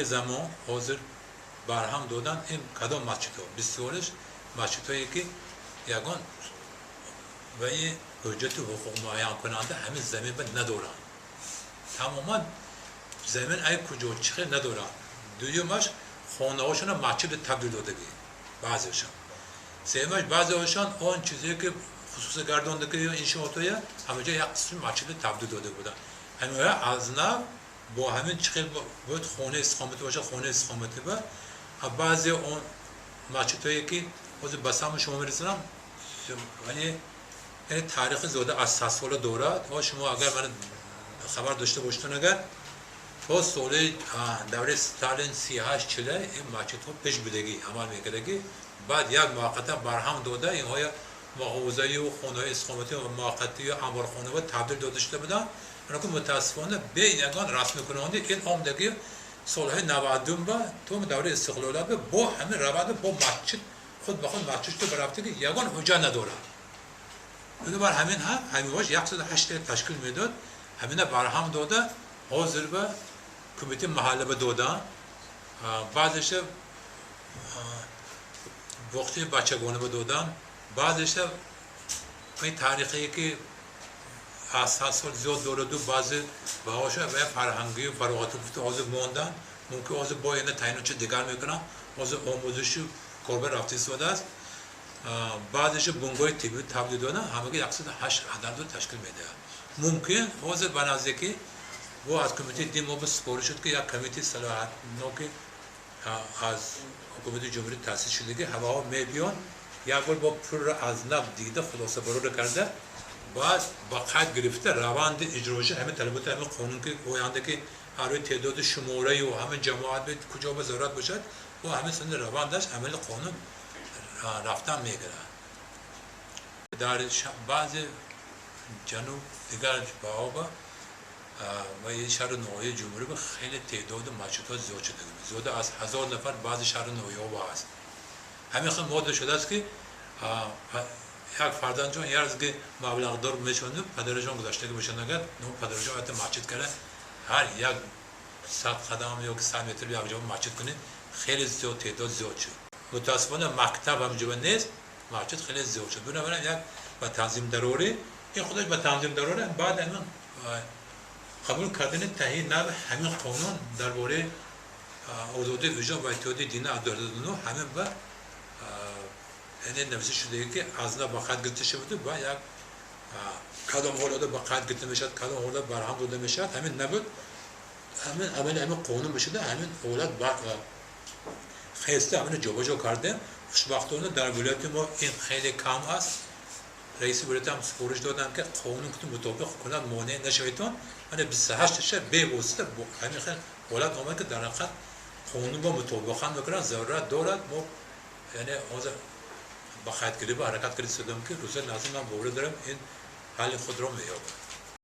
Замон ҳозир барҳам додан ин кадом масҷидҳо, бисёриш масҷидҳое ки ягон ва ин ҳуҷҷати ҳуқуқ муайянкунанда ҳамин замин ба надоранд, тамоман замин ай куҷо чихе надоранд. Дуюмаш, хонаҳошона масҷид табдил додагӣ баъзеашон. Сеюмаш, баъзеашон он чизе ки хусуси гардондагӣ ё иншоотоя ҳамаҷо як қисми масҷид табдил дода буданд. Ҳамиҳоя аз нав бо ҳамин чихел бояд хонаи истиқоматӣ бошад, хонаи истиқоматӣ ба баъзе он масҷидҳое ки ҳозир ба самти шумо мерасонам, яъне таърихи зиёда аз 100 сола дорад. Ҳо, шумо агар ман хабар дошта бошед, агар то соли давраи Сталин 38-40 ин масҷидҳо пеш будагӣ, амал мекардагӣ, баъд як муваққата барҳам дода, инҳоя мағозаю хонаҳои истиқоматӣ ва муваққатию амборхонаҳо табдил дода шуда буданд. Лекин мутаассифона бе ягон расмикунонӣ ин омдагӣ солҳои 90-ум ба то давраи истиқлолият бо ҳамин раванд бо масҷид худ ба худ масҷид шуда баррафтагӣ, ягон ҳуҷҷат надорад. Бинобар ҳамин ҳам ҳаминҳош 108 ташкил медод. Ҳамина барҳам дода, ҳозир ба кумитаи маҳалла ба додан, баъзеша боғчаи бачагона ба додан, баъзеша ин таърихие ки аз 100 сол зиёд дораду, баъзе баҳоша ва фарҳангию фароғатӣ гуфта ҳозир мондан. Мумкин ҳозир бо ина таъйинотчи дигар мекунам, ҳозир омӯзишу корба рафта истодааст. Баъзеша бунгоҳи тиббӣ табдил додан. Ҳамаги 108 ададро ташкил медиҳад. Мумкин ҳозир ба наздикӣ бо аз кумитаи дин мо ба супориш шуд, ки як комитаи салоҳиятноки аз ҳукумати ҷумҳурӣ таъсис шудагӣ, ҳаваҳо мебиён, як бор бо пурра аз нав дида, хулосабарора карда, баъд ба қайд гирифта раванди иҷроиши ҳамин талаботи ҳамин қонун, ки оянда ки ҳаррӯи теъдоди шумораю ҳамин ҷамоат куҷо ба зарурат бошад, бо ҳамин сини равандаш амали қонун рафтан мегирад. Дар баъзе ҷануб, дигар баоба ва ин шаҳру ноҳияи ҷумҳурӣ хеле теъдоди масҷидҳо зиёд шуда, зиёда аз 1000 нафар баъзе шаҳру ноҳияҳо ҳаст. Ҳамин хел модда шудааст, ки як фарзандҷон ярзги маблағдор мешаванд, падарашон гузаштагӣ бошанд, агар падарашон ҳатто масҷид карда, ҳар як 100 қадам ё 100 метр як ҷо масҷид кунед. Хеле зиёд, теъдод зиёд шуд. Мутаассифона, мактаб ҳамҷоба нест, масҷид хеле зиёд шуд. Бинобарин як ба танзим дарорӣ, ин худаш ба танзим дарорӣ, баъд ҳамин қабул кардани таҳияи нави ҳамин қонун дар бораи озодии виҷдон ва иттиҳоди динӣ аз 2009 ҳамин ба яъне нависта шудагӣ, ки аз нав ба қайд гирифта шаваду ба як кадом ҳолата ба қайд гирифта мешавад, кадом ҳолат барҳам дода мешавад. Ҳамин набуд, ҳамин амали ҳамин қонун мешуда, ҳамин ҳолат хеста ҳамина ҷобаҷо кардем. Хушбахтона, дар вилояти мо ин хеле кам аст. Раиси вилоят ҳам супориш доданд, ки қонун мутобиқ кунад, монеъ нашаведтон. Мана 28-таша бевосита ҳамин хел ҳолат омад, ки дар ҳақиқат қонун бо мутобиқат мекунад, зарурат дорад. Мо яъне ҳозир ба қайдгирӣ ба ҳаракат карда истодам, ки рӯзҳои наздик ман боварӣ дорам, ин ҳалли худро меёбад.